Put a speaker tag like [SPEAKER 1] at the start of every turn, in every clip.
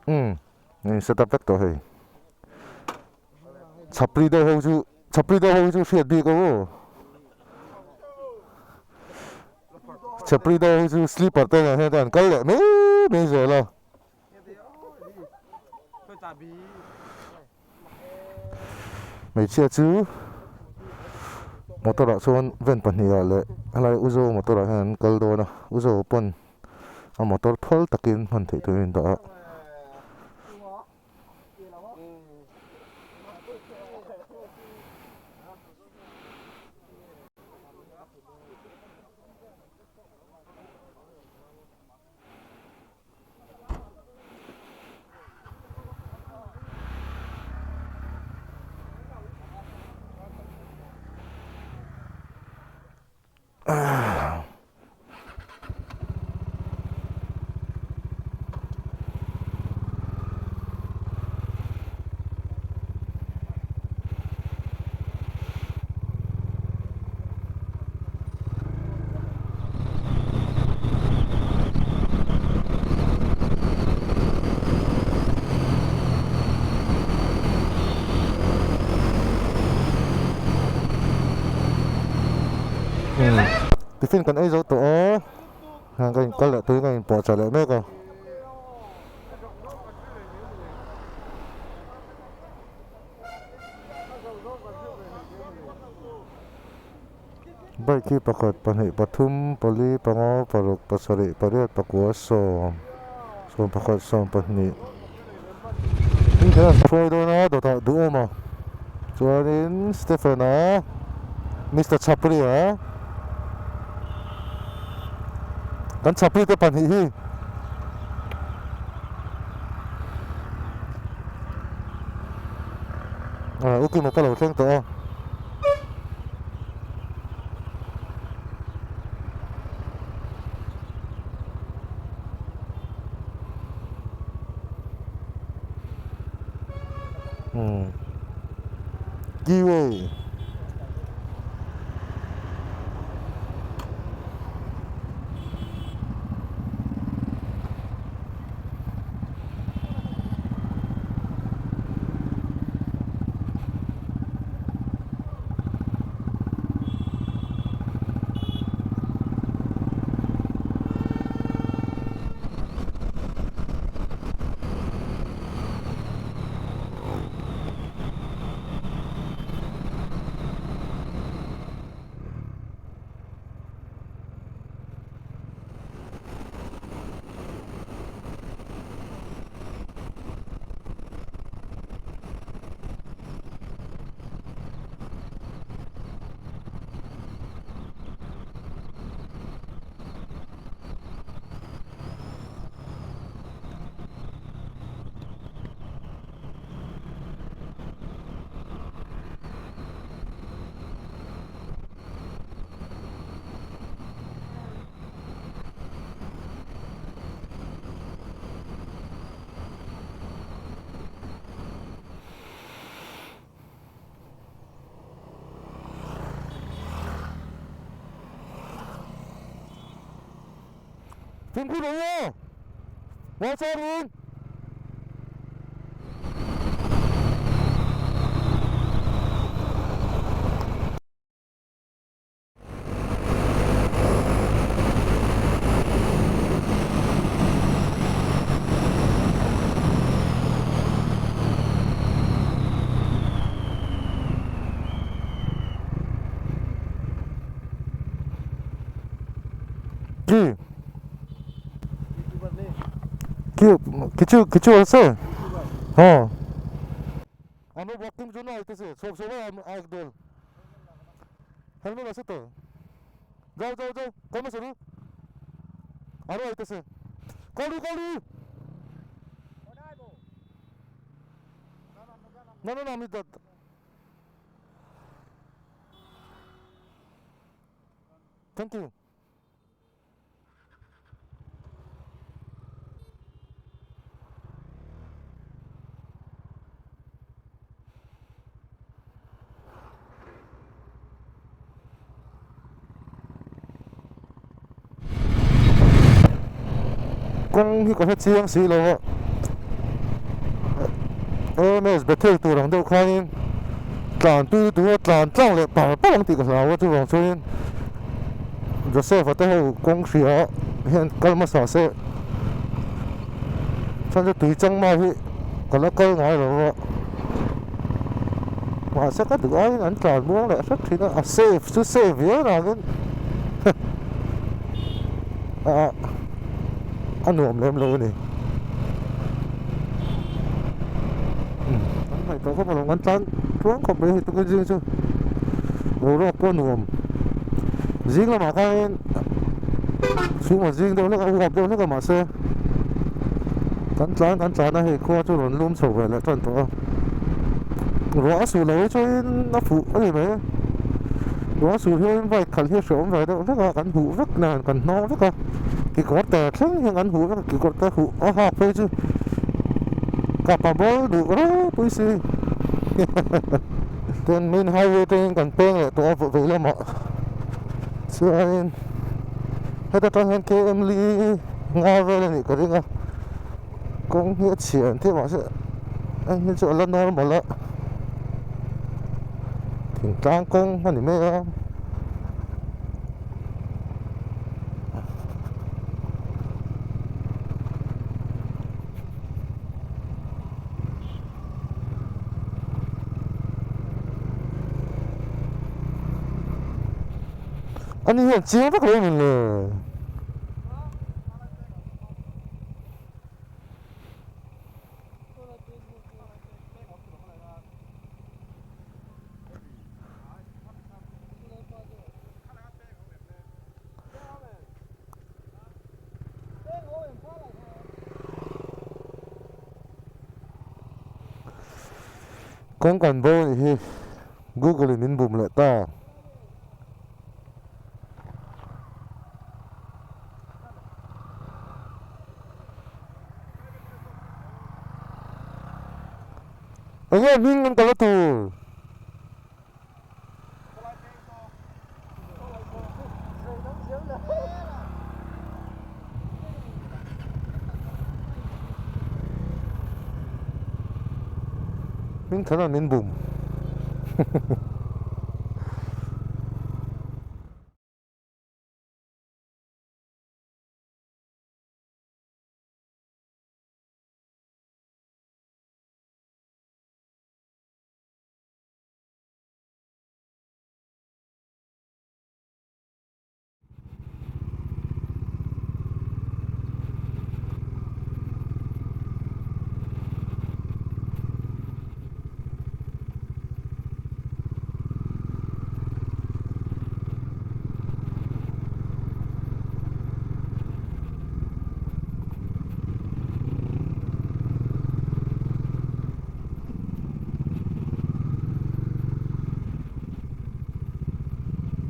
[SPEAKER 1] Umm in set up vek tawh hei. Chhapri deuh ho chu chhapri deuh ho chu hriat bik aw. Chhapri deuh ho chu slipper te nen hian an kal leh mai mai zel a. Hmeichhia chu motor ah chuan van pahnih ah leh helai Uzo motor ah hian an kal dawn a Uzo pawn a motor phal takin hman theih turin a indah a. Tiffin kan ei zo tawh a heng ka inkal leh tuin ka inpuahchah leh mek a. Bike hi pakhat pahnih pathum pali panga paruk pasarih pariat pakua sawm sawm pakhat sawm pahnih tin kher an hruai dawn a dawtah duhawm a chuanin Stephen a Mister Chhapri a kan Chhapri te pahnih hi. Ah u Kima ka lo thleng tawh a. Hmm. Kiwi. Fimkhur rawh u aw! Muangchangin! কি কি কিছু কিছু আছে হ্যাঁ আমরা ওয়াকিং জন্য আইতেছে সব সবাই একদল হেলমেট আছে তো যাও যাও যাও কমে সরু আরো আইতেছে কড়ু কড়ু না না না আমি thank you kawng hi ka hre chiang si lo a, AMS Bethel tur ang deuh khanin tlan tui tura tlan tlang leh par par ang tih ka hlau a, chuvang chuanin Joseph-a te ho kawng hria hian kal hmasa se chuan chu tui chang mai hi ka la kal ngai lo a, mahse ka duh aiin an tlan muang leh hrep thin a, a safe chu safe viau nangin ah a nuam lem lo a ni. An hnaih tawh khawp alawm an tlan tluang khawp mai hei tukin zing chu boruak pawh a nuam zing lamah khanin chhungah zing deuh hlek a uap deuh hlek a mahse kan tlan kan tlan a hei khua chu rawn lum chho ve leh tan tawh a ruah a suh lo hi chuanin a fuh a ni mai ruah a suh hian bike khalh hi a hrehawm ve deuh hlek a kan huh vek nan kan hnawng vek a kekawr te thleng hian kan huh vek a kekawr te huh a hak phei chu kapa bawl duh ropui si tin main highway atangin kan peng leh tawh a vei lamah chuanin heta tang hian km li nga vel a nih ka ring a kawng hi a chhiah ang tih mahse heng hi chu a la normal a thingtlang kawng a ni mai a. Ani hian chiang vak lo a ni le. Kawng kan bo anih hi Google in min bum leh ta. Enge hming an kal a tur? Hming than min bum.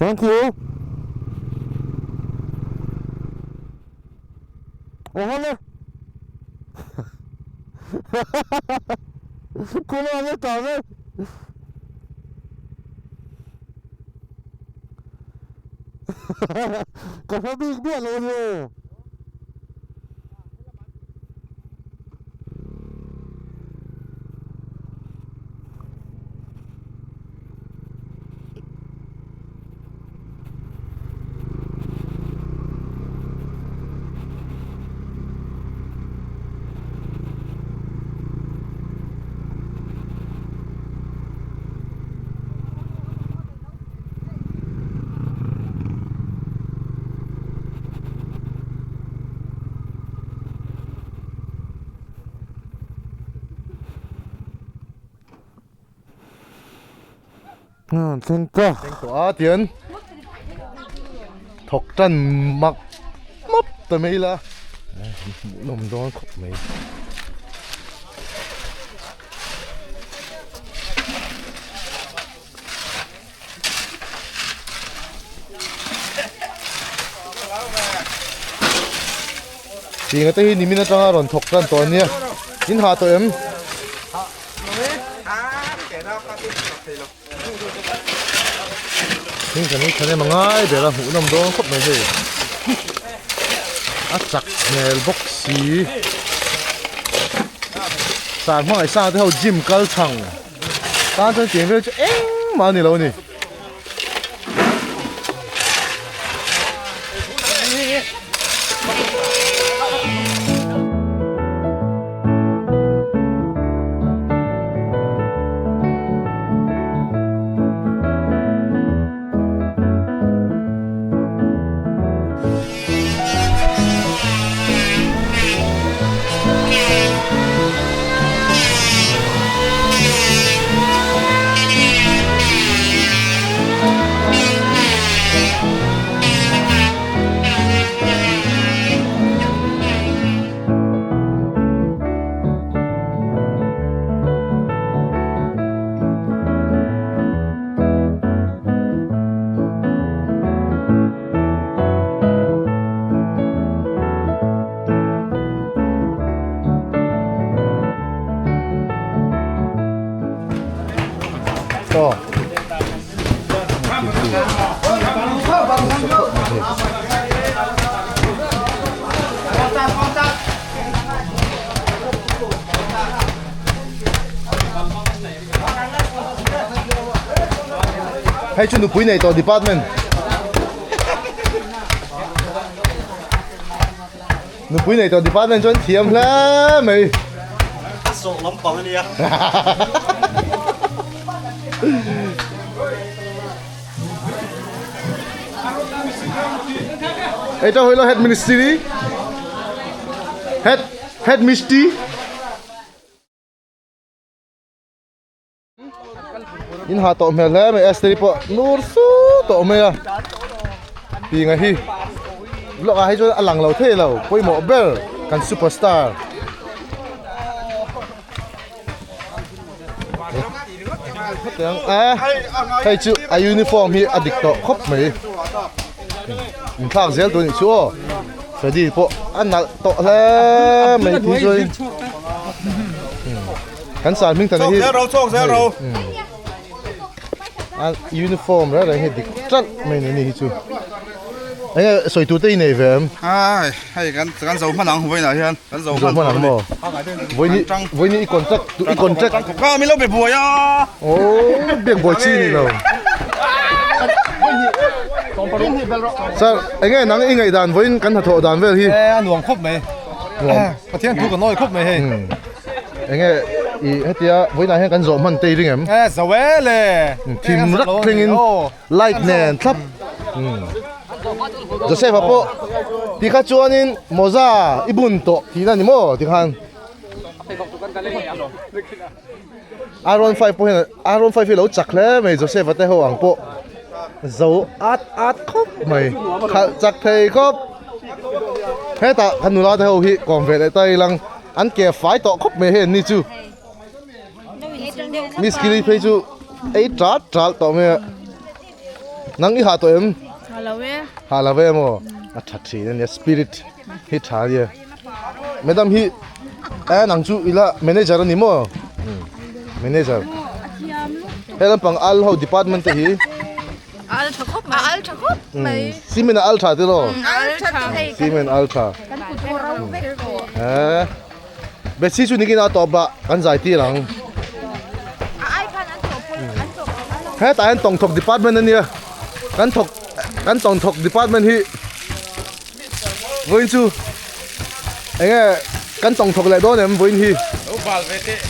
[SPEAKER 1] Thank you. Oh, hello. Kula le ta le. Ka hma bik biah lo ni aw. Thleng ta.
[SPEAKER 2] Thleng tawh a tian thawk tan mak map ta mai la.
[SPEAKER 1] Hmuhnawm dawn khawp mai.
[SPEAKER 2] Tinga te hi nimin atanga rawn thawk tan tawh ania in hah tawh em? Heng kan ei than em a ngai ber a hmuhnawm dawn khawp mai hei. A chak hmel bawk si. Sar hmangaih sang te ho gym kal chhang tan chuan tiang vel chu engmah a ni lo a ni. Hei chu nupui nei tawh department nupui nei tawh department chuan thiam hle mai
[SPEAKER 3] a sawh lampang a nia
[SPEAKER 2] এটা হইল head ministry head head মিস্ত্রি In ha tawh hmel hle mai Esther-i pawh nur su tawh mai a tinga hi vlog ah hi chuan a lang lo thei lo pawimawh ber kan superstar hetiang a hei chu a uniform hi a dik tawh khawp mai inthlak zel tur a nih chu aw Freddy pawh a nalh tawh hle mai tih chuan Kan sar hming tana hi a uniform reng reng hi dik tlat mai ni ni hi chu enge sawi tur te i nei ve em
[SPEAKER 3] ai hei kan kan zo hman ang vawiinah hian kan zo
[SPEAKER 2] hman ang maw vawiin vawiin i contract i contract
[SPEAKER 3] ka mi lo be buai a
[SPEAKER 2] oh biak buai chi ni lo sir enge nang i ngaih dan vawiin kan hnathawh dan vel hi
[SPEAKER 4] a nuam khawp mai Pathian thu kan nawi khawp mai hei
[SPEAKER 2] Enge i hetia vawiinah hian kan zawh hman tei ring em?
[SPEAKER 4] E zo e le.
[SPEAKER 2] Thim rak thlengin light nen thlap. Joseph a pawh tikha chuanin mawza i bun tawh tihna ni maw tikhan. Iron 5 pawh hian Iron 5 hi lo chak hle mai Joseph a te ho ang pawh zo at at khawp mai khalh chak thei khawp. Hetah kan nula te ho hi kawm ve leh ta ilang. An ke fai tawh khawp mai hei an ni chu. Miss Kili phei chu ei ṭat ṭal tawh mai a. Nang i hah tawh em?
[SPEAKER 5] Hah lo e.
[SPEAKER 2] Hah lo e maw? A ṭha ṭhin a nia spirit hi ṭha a nia. Madam hi eh nang chu ila manager a ni maw? Manager. He lampang al ho department te hi.
[SPEAKER 5] Al tha khawp mai. Al tha khawp mai.
[SPEAKER 2] Cement a al tha te lo.
[SPEAKER 5] Al tha thei.
[SPEAKER 2] Cement al tha.
[SPEAKER 5] Kan kut pawh ro vek tawh.
[SPEAKER 2] Eh. Betsy chu nikin a tawp ba kan zai tir ang.
[SPEAKER 5] A ai khan an tawp pawh an tawp ang.
[SPEAKER 2] Hetah hian tawng thawk department a nia. Kan thawk kan tawng thawk department hi vawiin chu enge kan tawng thawk leh dawn em vawiin hi.
[SPEAKER 3] Lo bal ve teh.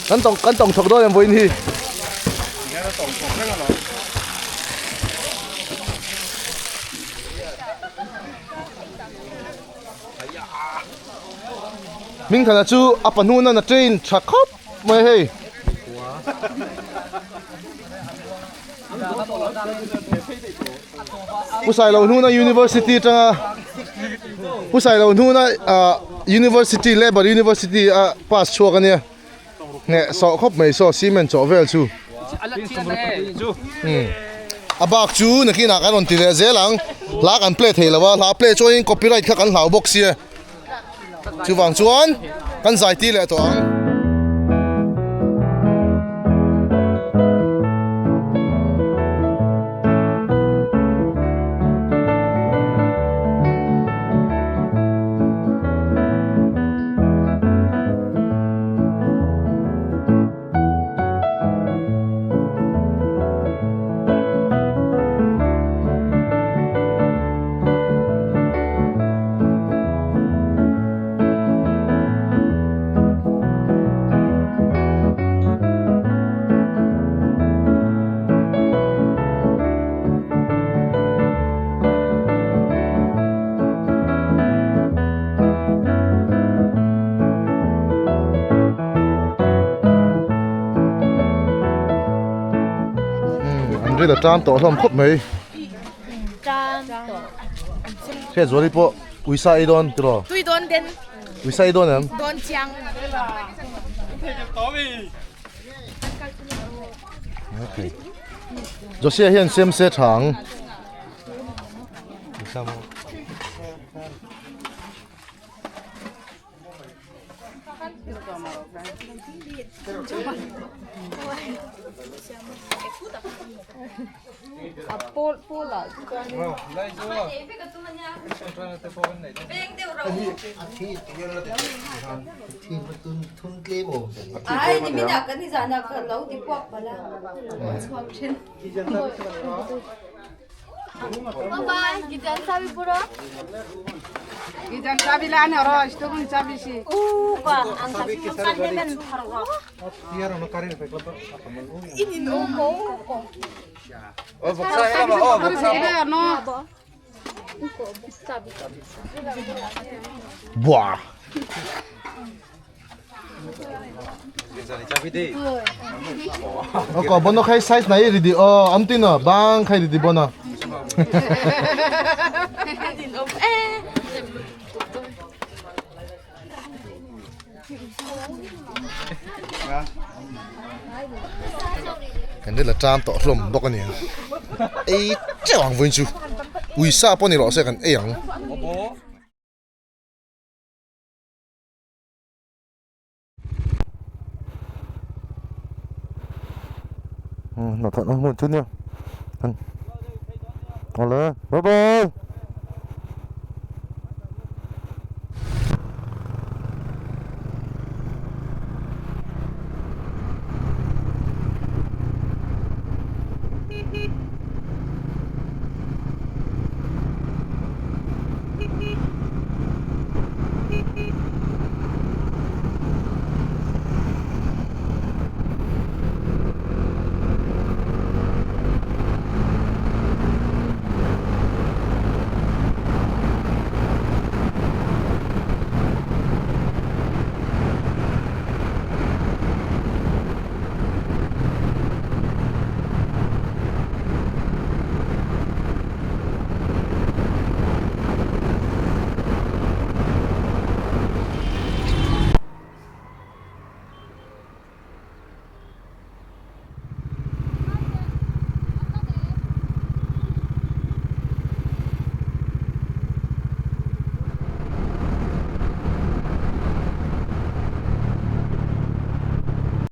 [SPEAKER 2] Kan tawng kan tawng thawk dawn em vawiin hi. Hmingthana chu a pahnuna na train tha khawp mai hei. Pu Sailo hnuna University atanga Pu Sailo hnuna ah University Labour University a pass chhuak ania. Hneh sawh khawp mai saw cement chawh vel chu. A bak chu nakinah kan rawn ti leh zel ang. Hla kan play thei lo a, hla play chuanin copyright kha kan hlau bawk sia. Chuvang chuan kan zai ti leh tawh ang. Kan ri la tan tawh hlawm khawp mai. Hriat zuali pawh uisa ei dawn tiraw?
[SPEAKER 5] Tui dawn den.
[SPEAKER 2] Uisa ei dawn em?
[SPEAKER 5] Dawn chiang.
[SPEAKER 2] Okay. Josia hian siam se tha ang. Buah. Ko bono khai size nai ridi o amti no bang khai ridi bono. Kan ri la tan tawh hlawm bawk a ni. Ei teuh ang vawiin chu uisa pawh ni rawh se kan ei ang.
[SPEAKER 1] Hnathawhna hmun chu nia. Awle bye bye.